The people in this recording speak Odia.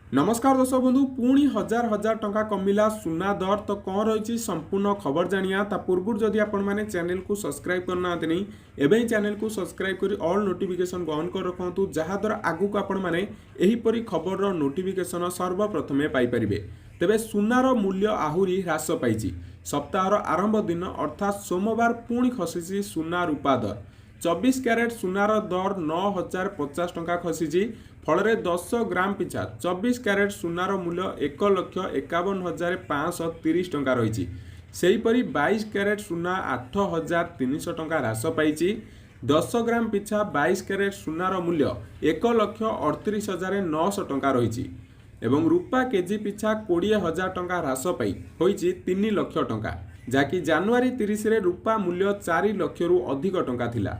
ନମସ୍କାର ଦର୍ଶକ ବନ୍ଧୁ, ପୁଣି ହଜାର ହଜାର ଟଙ୍କା କମିଲା ସୁନା ଦର। ତ କ'ଣ ରହିଛି ସମ୍ପୂର୍ଣ୍ଣ ଖବର ଜାଣିବା। ତା ପୂର୍ବରୁ ଯଦି ଆପଣମାନେ ଚ୍ୟାନେଲକୁ ସବସ୍କ୍ରାଇବ୍ କରିନାହାନ୍ତି ନାହିଁ, ଏବେ ହିଁ ଚ୍ୟାନେଲକୁ ସବସ୍କ୍ରାଇବ୍ କରି ଅଲ୍ ନୋଟିଫିକେସନକୁ ଅନ୍ କରି ରଖନ୍ତୁ, ଯାହାଦ୍ୱାରା ଆଗକୁ ଆପଣମାନେ ଏହିପରି ଖବରର ନୋଟିଫିକେସନ ସର୍ବପ୍ରଥମେ ପାଇପାରିବେ। ତେବେ ସୁନାର ମୂଲ୍ୟ ଆହୁରି ହ୍ରାସ ପାଇଛି। ସପ୍ତାହର ଆରମ୍ଭ ଦିନ ଅର୍ଥାତ୍ ସୋମବାର ପୁଣି ଖସିଛି ସୁନା ରୂପା ଦର। 24 କ୍ୟାରେଟ୍ ସୁନାର ଦର 9050 ଟଙ୍କା ଖସିଛି। ଫଳରେ 10 ଗ୍ରାମ ପିଛା 24 କ୍ୟାରେଟ୍ ସୁନାର ମୂଲ୍ୟ 1,51,530 ଟଙ୍କା ରହିଛି। ସେହିପରି 22 କ୍ୟାରେଟ୍ ସୁନା 8300 ଟଙ୍କା ହ୍ରାସ ପାଇଛି। 10 ଗ୍ରାମ ପିଛା 22 କ୍ୟାରେଟ୍ ସୁନାର ମୂଲ୍ୟ 1,38,900 ଟଙ୍କା ରହିଛି ଏବଂ ରୂପା କେଜି ପିଛା 20,000 ଟଙ୍କା ହ୍ରାସ ପାଇ ହୋଇଛି 3 ଲକ୍ଷ ଟଙ୍କା, ଯାହାକି ଜାନୁଆରୀ 30ରେ ରୂପା ମୂଲ୍ୟ 4 ଲକ୍ଷରୁ ଅଧିକ ଟଙ୍କା ଥିଲା।